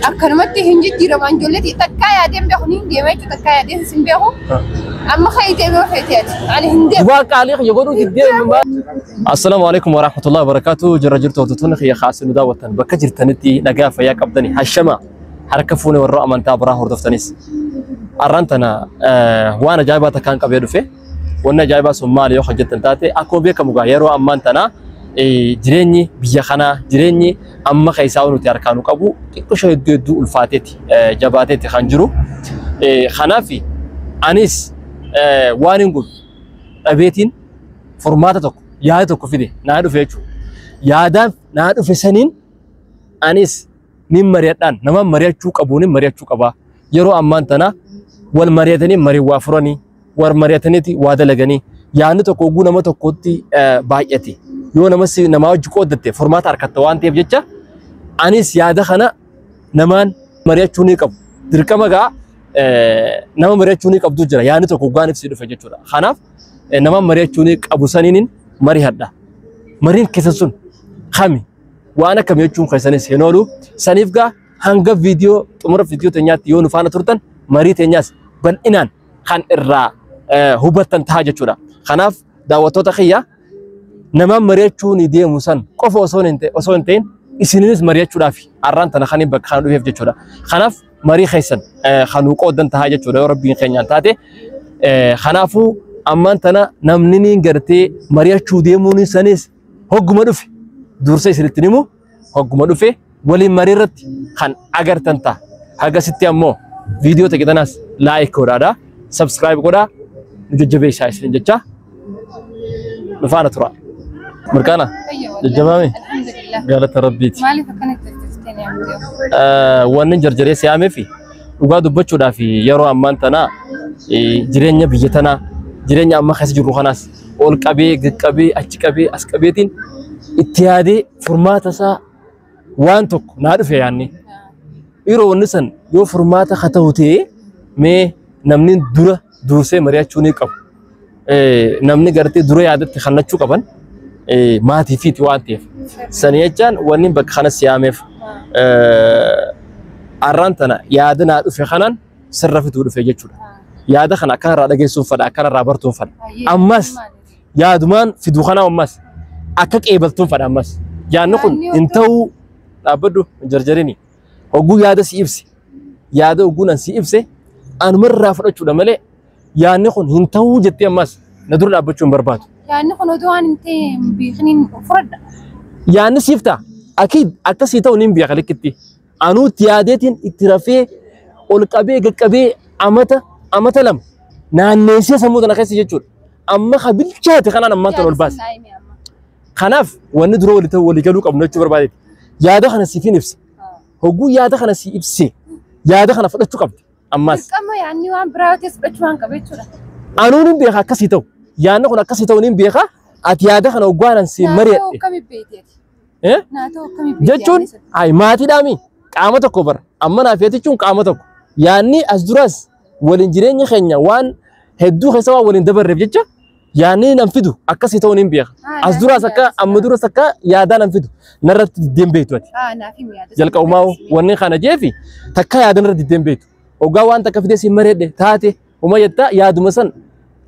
Akkanumatti hin jijjiiramu ijoollee takkaa yaadee hin beeku ni deema jechuudha takkaa yaadee hin beeku. Amma kan deemee feetee ati ani hin deemu. Waa qaalii kiyya godhuu diddee. Assalaamu alaikum warahmatullahi wabarakatuh. Jirra jirtu hordoftoonni kiyya kaasii nu daawwattan bakka jirtanitti nagaa fayyaa qabdani hashama harka fuune warra amantaa biraa hordoftanis. Arraan tana waan ajaa'ibaa takkaan qabee dhufe. Wanni ajaa'ibaa sun maali yoo hojjettan taate akkuma beekamu gaa yeroo ammaan tana jireenyi biyya kanaa jireenyi amma keessaa nuti harkaa nu qabu xiqqoo hedduu hedduu ulfaateeti jabaateeti kan jiru. Kanaaf anis waan hin godhu dhabeetiin furmaata tokko yaada tokko fide naa dhufe jechuudha. Yaadaan naa dhufe saniin anis nin mari'adhaan nama mari'achuu qabu nin mari'achuu qaba. Yeroo ammaan tana wal mari'atanii marii waa furanii wal mari'ataniiti waa dalaganii yaadni tokko oguu nama tokkotti baay'ate yoo nama namaa wajji qooddatte furmaata harkatta waan ta'eef jecha anis yaada kana namaan mari'achuu ni qabu. Dirqama gaa nama mari'achuu ni qabdu jira yaadni tokko oggaan ibsi dhufe jechuudha. Kanaaf nama mari'achuu ni qabu saniin mari'adha. Mariin keessa sun kami waan akkam jechuun keessanis hin oolu. Saniif gaa hanga viidiyoo xumura viidiyoo teenyaatti yoo nu faana turtan marii teenyaas bal'inaan kan irraa hubattan ta'a jechuudha. Kanaaf daawwattoota kiyya nama mari'achuu ni deemu san qofa osoo hin ta'in isininis mari'achuudhaaf arraan tana kan bakka kana dhufeef jechuudha. Kanaaf marii keessan kan nu qooddan ta'a jechuudha yoo rabbiin keenyaan taate. Kanaafuu ammaan tana namni ni gartee mari'achuu deemuun sanis hogguma dhufe dursa isinitti himu hogguma dhufe waliin marii irratti kan agartan ta'a. Hagasitti ammoo viidiyoo ta'e tanaas like godhaadha, subscribe godhaa, nu jajjabeessaa isin jecha nu faana tura. Mirqaana jajjabaame galata rabbiiti. Maaliif akkanatti jirtee yaamtee? Wanni jarjaree si'aamee fi dhugaa dubbachuudhaaf yeroo ammaan tana jireenya biyya tanaa jireenya amma keessa jirru kanaas ol qabee gaqqabee achi qabee as qabeetiin itti yaadee furmaata isaa waan tokko naa dhufe yaadne. Yeroo wanni san yoo furmaata haa ta'u ta'ee mee namni dura dursee mari'achuu ni qabu. Namni gartee dura yaadatti kannachuu qaban maatii fiiti waan ta'eef. Sani jechaan wanni bakka kana siyaameef arraan tana yaada naa dhufe kanaan sirra fituu dhufe jechuudha. Yaada kana akkanarraa dhageessuun fadha akkanarraa bartuun fadha. Ammas yaadumaan fiduu kanaa ammas akka qeebaltuun fadha ammas. Yaadni kun hin ta'uu dhaabbadhu hin jarjarini. Hogguu yaada si ibse yaada hogguu nan si ibse anumarraa fudhachuudha malee yaadni kun hin ta'uu jettee ammas na dura dhaabbachuu hin barbaadu. Yaadni kun odoo waan hin ta'e hin beekniin fudhadha. Yaadni siif ta'a. Akiid akkasii ta'u niin beeka likkitti. Anuu itti yaadeetiin itti rafee ol qabee gaqqabee amata amata lama naanneessee sammuu tana keessa jechuudha. Amma ka bilchaate kanaan ammaan tana ol baase. Kanaaf wanni dura walii ta'u walii galuu qabnu jechuu barbaadeeti. Yaada kana siif hin ibsa. Hogguu yaada kana si ibse yaada kana fudhachuu qabdi ammas. Dirqama yaadni waan biraa ta'es fudhachuu waan qabu jechuudha. Anuun hin beeka akkasii ta'u. Yaadni kun akkasii ta'u hin beeka. Ati yaada kana hoggaanan si mari'adhe. Naa ta'u akkamii beekteeti? Naa ta'u akkamii beekteeti? Jechuun ay maatiidhaami qaama tokko bara. Amma naaf jechuun qaama tokko. Yaadni as duras waliin jireenya keenya waan hedduu keessa waan waliin dabarreef jecha yaadni nan fidu akkasii ta'uun hin beeka. As duras akka amma duras akka yaadaa nan fidu narratti diddeen beektu ati. Jalqabumaa wanni kana jeefi takka yaada narratti diddeen beektu. Hoggaa waan takka fidee si mareedhe taate homa jettaa yaaduma san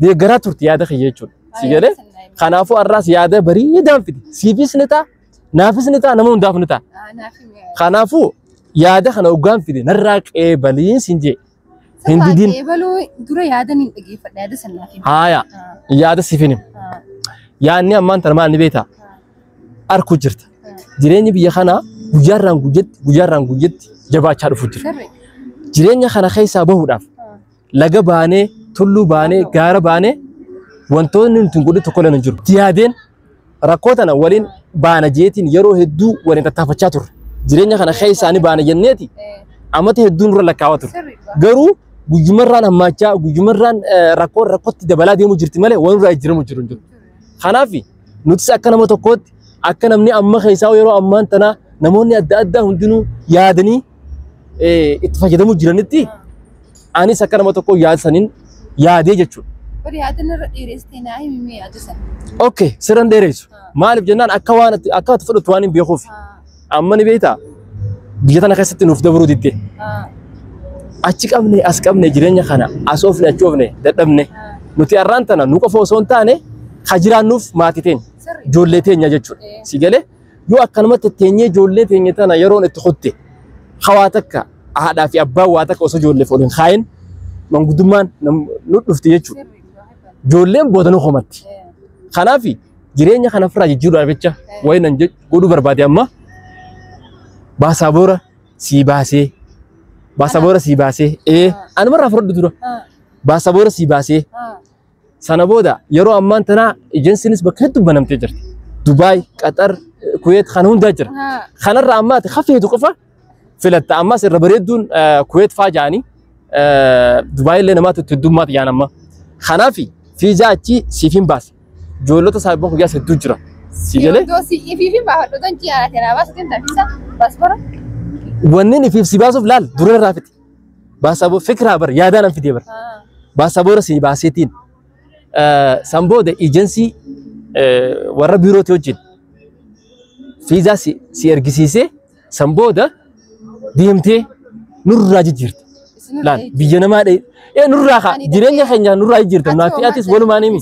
deeggaraa turte yaada kiyya jechuudha. Si galee kanaafuu har'aas yaada bareedaan fide siifis ni ta'a naafis ni ta'a nama hundaaf ni ta'a. Kanaafuu yaada kana hoggaan fide narraa qeebaliin siin jee. Hin didin. Qeebaluu dura yaada ni dhageeffadha yaada san naaf himi. Haaya yaada siif hin himu. Yaadni ammaan tana maal ni beektaa? Arkuu jirta. Jireenyi biyya kanaa guyyaarraan guyyatti guyyaarraan guyyatti jabaachaa dhufu jira. Jireenya kana keessaa bahuudhaaf laga baanee tulluu baanee gaara baanee wantoonni nuti hin godhin tokko illee hin jiru. Yaadeen rakkoo tana waliin baana jeetiin yeroo hedduu waliin tattaafachaa turre. Jireenya kana keessaa ni baana jenneeti amata hedduun dura lakkaawaa turre. Garuu guyyumarraan hammaachaa guyyumarraan rakkoon rakkootti dabalaa deemu jirti malee waan irraa jijjiiramu jiru hin jiru. Kanaaf nutis akka nama tokkootti akka namni amma keessaa yeroo ammaan tanaa namoonni adda addaa hundinuu yaadanii itti fayyadamuu jiranitti anis akka nama tokkoo yaada saniin yaadee jechuudha. Bari yaada narra dheeressitee naa himi mee yaada sana. Okay, sirran dheeressu. Maaliif jennaan akka waan akka ati fudhattu waan hin beekuuf. Amma ni beektaa? Biyya tana keessatti nuuf dabruu didde. Achi qabne as qabne jireenya kana as oofne achi oofne dadhabne. Nuti har'aan tana nu qofa osoo hin taane ka jiraannuuf maatii teenya. Ijoollee teenya jechuudha. Si galee yoo akkanumatti teenyee ijoollee teenya tana yeroon itti kutte hawaa takka haadhaa fi abbaan waa takka osoo ijoolleef ol hin kaayin manguddummaan nu dhufti jechuudha. Ijoolleen booda nu komatti. Kanaaf jireenya kana ofirraa jijjiiruudhaaf jecha wayi nan godhuu barbaade amma baasaboora sii baasee baasaboora sii baasee anumarraa fudhadhu dura baasaboora sii baasee sana booda yeroo ammaan tanaa ejensiinis bakka hedduu banamtee jirti. Dubaay, Qatar, Kuweet kana hundaa jira. Kanarraa ammaa ati hafeetu qofa filatta. Ammas irra bareedduun Kuweet faa jaanii Dubaay illee namaatu itti heddummaatu jaan amma. Kanaaf fiizaa achi siif hin baasa. Ijoollota saahibbaan guyyaas hedduu jira. Si galee? Iddoo si ifiif baafadhu tan ji'a kana baasuutiin tafisa paaspoora. Wanni ifiif si baasuuf laal dura irraa fiti. Baasaaboo fikiraa bar yaadaan an fidee bar. Baasaboora si baaseetiin. San booda ejensii warra biirootii wajjin fiizaa si ergisiisee san booda deemtee nurraa jijjiirta. Laal biyya namaa dhee nurraa kaa jireenya keenya nurraa jijjiirta naafi atis walumaan himi.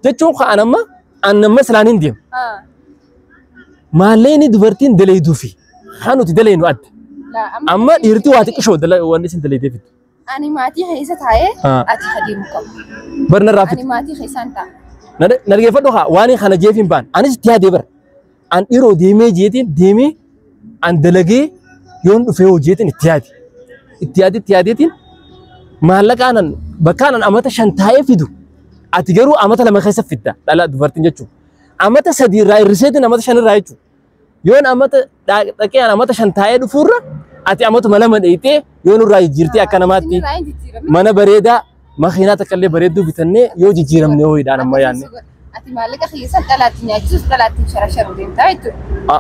Jechuun kaan amma an amma silaan hin deemu. Maalleen dubartiin daleeduu fi haa nuti daleenu adda. Amma dhiirti waa xiqqishoo wanni isin daleedee fiddu. Ani maatii keessa taa'ee ati adeemu qaba. Barna irraa Ani maatii keessaan taa'a. Na dhaggeeffadhu haa waan kana jeef hin baan. Anis itti yaadee bara. An dhiiroo deemee jeetiin deemee an dalagee yoon dhufee hojjeetiin itti yaade. Itti yaade itti yaadeetiin maallaqaan an bakkaan an amata 5 taa'ee fidu. Ati garuu amata 2 keessa fidda dhala dubartiin jechuudha. Amata 3 irraa hir'iseetiin amata 5 irraa jechuudha. Yoon amata dhaqee an amata 5 taa'ee dhufuurra ati amatuma 2 dheeyitee yoon irraa jijjiirtee akka namaatti mana bareedaa makiinaa takka illee bareedduu bitannee yoo jijjiiramne hooyidhaan amma yaadne. Ati maallaqa keessan dhalaatti nyaachisuus dhalaatti sharasharu deemtaa jechuudha.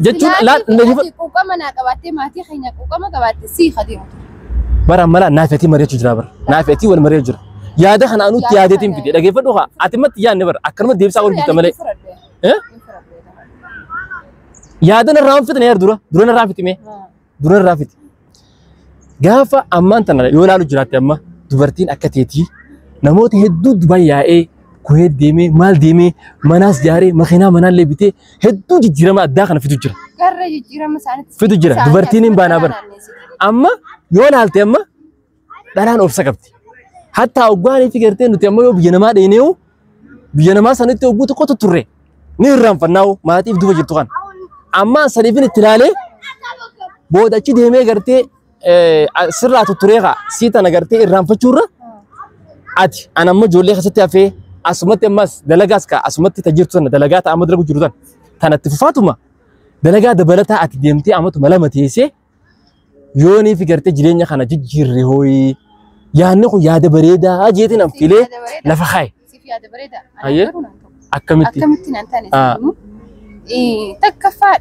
Jechuun laal Ati quuqama naa qabaattee maatii keenya quuqama qabaatte sii adeemtu. Bara amma laal naafetii mari'achuu jira bara. Naafetii wal mari'achuu jira. Yaada kana anutti yaadeetiin fide dhaggeeffadhu haa ati matti yaadne bara akkanuma deebisaa wal bitta malee. Yaada narraa hin fitne dura dura narraa fitime dura narraa fiti. Gaafa ammaan tana yoo ilaalu jiraatte amma dubartiin akka teetii namoota hedduu Dubaay yaa'ee Kuweet deemee maal deemee manaas jaaree makiinaa manaallee bitee hedduu jijjiirama addaa kana fidu jira. Garra jijjiirama isaaniitti. Fidu jira dubartiin hin baanaa bara. Amma yoo ilaalte amma dhalaan obsa qabdi. Hattaa oggaanii fi gartee nuti amma yoo biyya namaa dheeneewu biyya namaa sanitti ogguu tokkotu turre ni irraanfannaa'u maatiif duba jirtu kana. Amma saniifin itti ilaalee booda achi deemee gartee sirraa tutturee kaa sii tana gartee irraanfachuurra ati an amma ijoollee keessatti hafee asumatti ammas dalagaas kaa asumatti tajirtu sana dalagaa ta'a amma dalagu jiru tan tanatti fufaatuma dalagaa dabalataa ati deemtee amatuma 2 teessee yoonii fi gartee jireenya kana jijjiirre hooyi yaadni kun yaada bareedaa jeetiin an filee lafa kaaye. Siif yaada bareedaa. Ayyee akkamitti? Akkamitti naan taane takkaffaa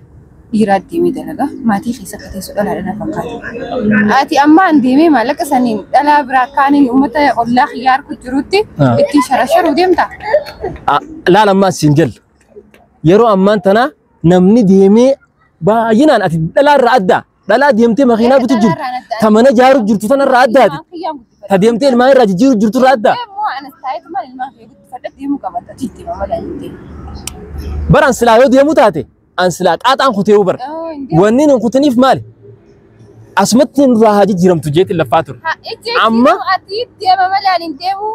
dhiiraa deemee dalagaa maatii keessa akka teessu dhalaadha na fakkaata. Ati amma an deemee maallaqa saniin dhalaa biraa kaaniin uummata ollaa xiyyaa harku jirutti ittiin sharasharuu deemta. Laal ammaa siin jalla. Yeroo ammaan tana namni deemee baay'inaan ati dhalaa irraa addaa. Dhalaa deemtee makiinaa bitu jirtu. Ta mana jaaru jirtu tanarraa addaati. Ta deemtee ilmaan irraa jijjiiru jirtu irraa addaa. Bara an silaa yoo deemu taate an silaa qaaxaan kuteewu bara. Wanni hin kutiniif maali? Asumatti nurraa haa jijjiiramtu jeetiin laffaa ture. Amma ati deema malee ani hin deemu.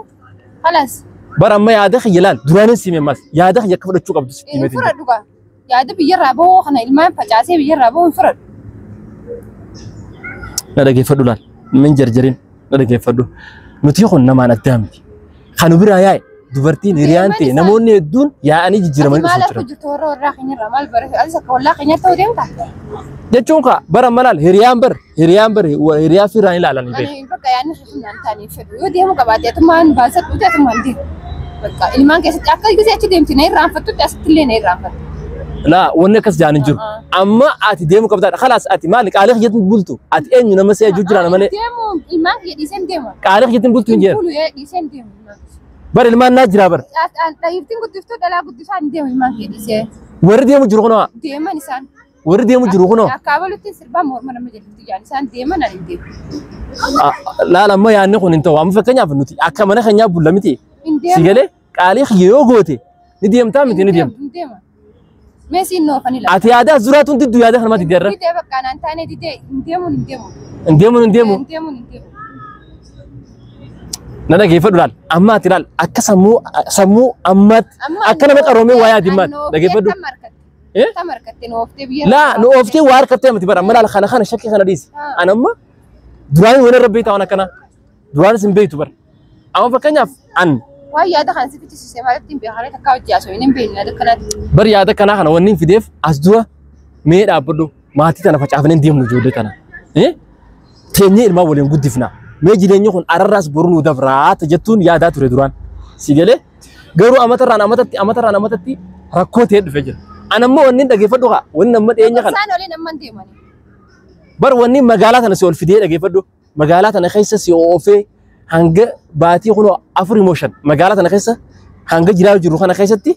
Khalas. Bara amma yaada kiyya laal duraanin siime ammas yaada kiyya akka fudhachuu qabdu sitti himeetiin. Fudhadhu gaa. Yaada biyyarraa bahuu kana ilmaan facaasee biyyarraa bahuu hin fudhadhu. Na dhaggeeffadhu laal. Min jarjarin na dhaggeeffadhu. Nuti kun namaan addaa miti. Kan biraa yaa'e dubartiin hiriyaan ta'e namoonni hedduun yaa'anii jijjiiramanii Maal dhufu akka jira. jirtu warra warraa keenyarraa maal barate atis akka ollaa keenyaa ta'uu deemta. Jechuun kaa bara malaal hiriyaan bar hiriyaan bar hiriyaa firaan ilaalan hin beeku. Ani bakka yaadni sun naan taane fedhu yoo deemu qabaatte atumaan baasadhuuti atumaan deemu. Bakka ilmaan keessatti akka gisee achi deemti na irraanfattutti asitti illee na irraanfattu. Laa wanni akkas jaan hin jiru. Amma ati deemu qabdaadha. Khalaas ati maali qaalii kiyyatti bultu ati eenyu nama si ajju jiraan malee. Deemu ilmaan kiyya dhiiseen deema. Qaalii kiyyatti bultu hin jedhu. Bulu dhiiseen deemu ilmaan kiyya. Bar ilmaan naa jira bar. Dhiirtiin guddiftuu dhalaa guddisaa hin deemu ilmaan kiyya dhiisee. Warri deemu jiru kunoo. Deeman isaan. Warri deemu jiru kunoo. Akka abalutti sirbaa morma nama jedhutti yaani isaan deeman ani hin deemu. Laala amma yaadni kun hin ta'u. Amma fakkeenyaaf nuti akka mana keenyaa bulla miti. Hin deemu. Si galee qaalii kiyya yoo goote ni deemtaa miti ni deemtu. Hin deema. Meesiin noofani lafa. Ati yaada as duraatuun diddu yaada kanuma didde irra. Didee bakka anaan taane didee hin deemuun hin deemu. Hin deemuun hin deemu. Hin deemuun hin deemu. Na dhageeffadhu laal. Amma ati laal akka sammuu ammaatti akka nama qaroomee waa yaadimmaatti dhageeffadhu. Tam harkatte nu ooftee biyya. Laa nu ooftee waa harkattee miti bara amma laal kana kana shakkii kana dhiisi. Ani amma duraan waan irra beektaa waan akkanaa duraanis hin beektu bara. Amma fakkeenyaaf an Waan yaada kana si fichisiisee maaliif hin beekaree takkaa hojii haasoo hin beekne yaada kanaatti. Bar yaada kanaa kana wanni hin fideef as dura mee dhaabbadhu maatii tana facaafnee hin deemnu ijoollee tana. Teenyee ilmaan waliin guddifna. Mee jireenyi kun ararraas boru nu dabraata jettuun yaadaa ture duraan. Si galee garuu amatarraan amatatti rakkoo ta'ee dhufee jira. An ammoo wanni dhageeffadhu haa wanni amma dhiyeenya kana. Isaan waliin amma hin deemani. Bar wanni magaalaa tana si ol fidee dhageeffadhu magaalaa tana keessa si oofee hanga baatii kunoo 4 moo 5 magaalaa tana keessa hanga jiraa jiru kana keessatti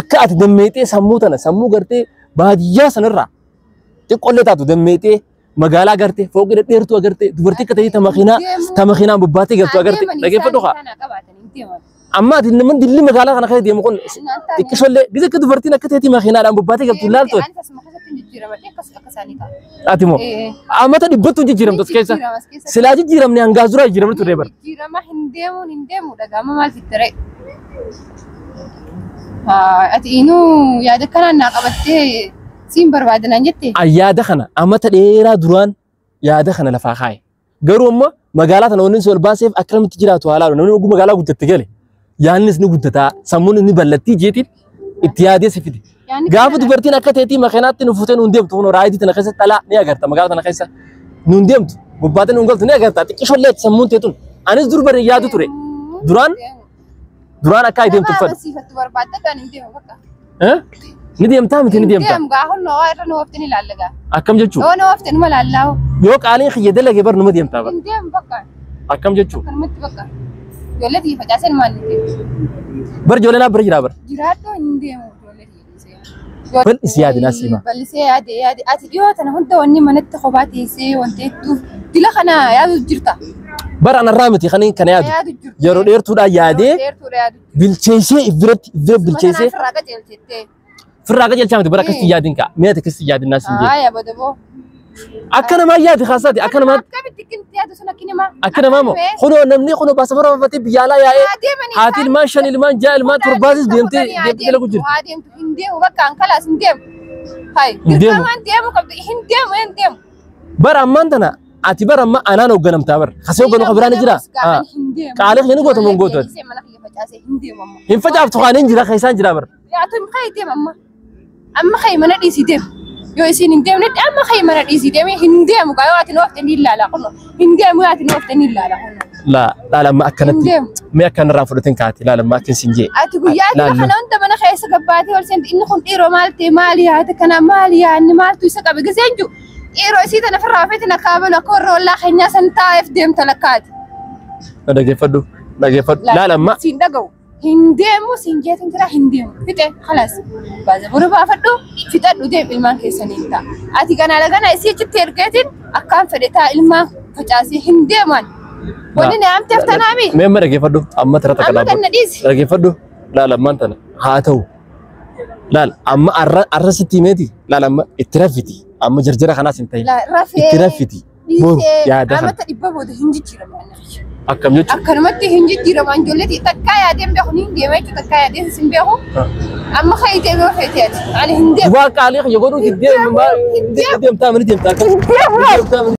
akka ati dammeexee sammuu tana sammuu gartee baadiyyaa sanarraa xiqqoollee taatu dammeexee magaalaa gartee fooqii dhedheertuu agartee dubartii akka ta'e ta makiinaan bobbaatee galtu agartee dhageeffadhu haa. Amma ati namni dilli magaalaa kana keessa deemu kun xiqqishollee gisa akka dubartiin akka ta'eeti makiinaadhaan bobbaatee galtu ilaaltu. Ati moo amata dhibbattu jijjiiramtu as keessa silaa jijjiiramne hangaa duraa jijjiiramne turre bara. Jijjiirama hin deemuun hin deemu dhagaama maal fittire. Ati inuu yaada kanaan naa qabattee siin barbaadanaan jette. Yaada kana amata dheeraa duraan yaada kana lafaa kaaye. Garuu amma magaalaa tana wanni ol baaseef akkamitti jiraatu haa laalu namni oguu magaalaa guddatte gale yaadnis ni guddataa sammuun ni ballattii jeetiin itti yaadee si fide. Gaafa dubartiin akka ta'eetii makiinaatti nu fuutee nuun deemtu kun raayidii tana keessa dhalaa ni agarta magaalaa tana keessa nuun deemtu bobbaatee nuun galtu ni agarta xiqqishollee sammuun teetun anis dur bari yaadu ture duraan duraan akka deemtu uffatu. Ni deemtaa miti ni deemtaa. Akkam jechuu? Yoo qaaliin kiyya dalage bar numa deemtaa bar. Akkam jechuu? Bar ijoollee naa bira jiraa bar. Bal'isi yaadi naa siima. Bal'isee yaade yaade ati dhiyoo tana hunda wanni manatti kophaa teessee wanta hedduu dila kana yaadu jirta. Bara anarraa miti kan kana yaadu yeroo dheertuudhaan yaadee bilcheessee biratti bilcheessee. Firraa qajeelchaa miti bara akkasitti yaadin ka'a mi'a akkasitti yaadin naa siin jedhe. Akka namaa yaadi haasaati akka namaa. Akka namaa moo kunoo namni kunoo baasa bara bafatee biyya alaa yaa'ee haati ilmaan 5 ilmaan 6 ilmaan 7 deemtee deemtee dalagu jirti. Hin deemu bakka an kalaas hin deemu. Hin deemu qabdi hin deemu hin deemu. Bara ammaan tana ati bara amma anaan hoogganamtaa bara kasee hoogganu kan biraan ni jira. Qaalii kiyya ni goota moo hin gootu? Hin facaaftu kaan hin jira keessaan jira bara. Amma ka'e mana dhiisii deemu. Yoo isin hin deemne amma ka'e mana dhiisii deeme hin deemu gaa yoo ati noofte ni ilaala kunoo hin deemu yoo ati noofte ni ilaala kunoo. Laa laala amma akkanatti mee akkanarraa fudhatin kaati laala amma akkin siin jee. Ati guyyaa ati kana hunda mana keessa gabbaatee ol seente inni kun dhiiroo maal ta'e maali yaada kana maali yaadni maaltu isa qabe giseen jiru dhiiroo isii tana ofirraa ofiitiin akka abalu akka warra ollaa keenyaa san taa'eef deemta lakkaati. Dhageeffadhu dhageeffadhu laala amma. Siin dhaga'u. Hin deemu siin jeetin jira hin deemu fixe khalas baasa buru baafadhu fixadhu deem ilmaan keessaniin ta'a ati ganaa lagana isii achitti ergeetiin akkaan fedhe ta'a ilmaan facaasee hin deeman wanni na amteef tanaami. Mee amma dhageeffadhu amma tara takka Amma ganna dhiisi. Dhageeffadhu laala ammaan tana haa ta'u laala amma arra sitti himeeti laala amma itti raffiti amma jarjara kanaas hin ta'in itti raffiti boru yaada kana. Amata dhibba booda hin jijjiiramu. Akkam jechuun? Akkanumatti hin jijjiiramu ijoollee takkaa yaadeen beeku ni deema jechuudha takkaa yaadeen sin beeku. Amma ka'ee deemee feetee ati ani hin deemu. Waa qaalii kiyya godhuu deemtaa mani deemtaa.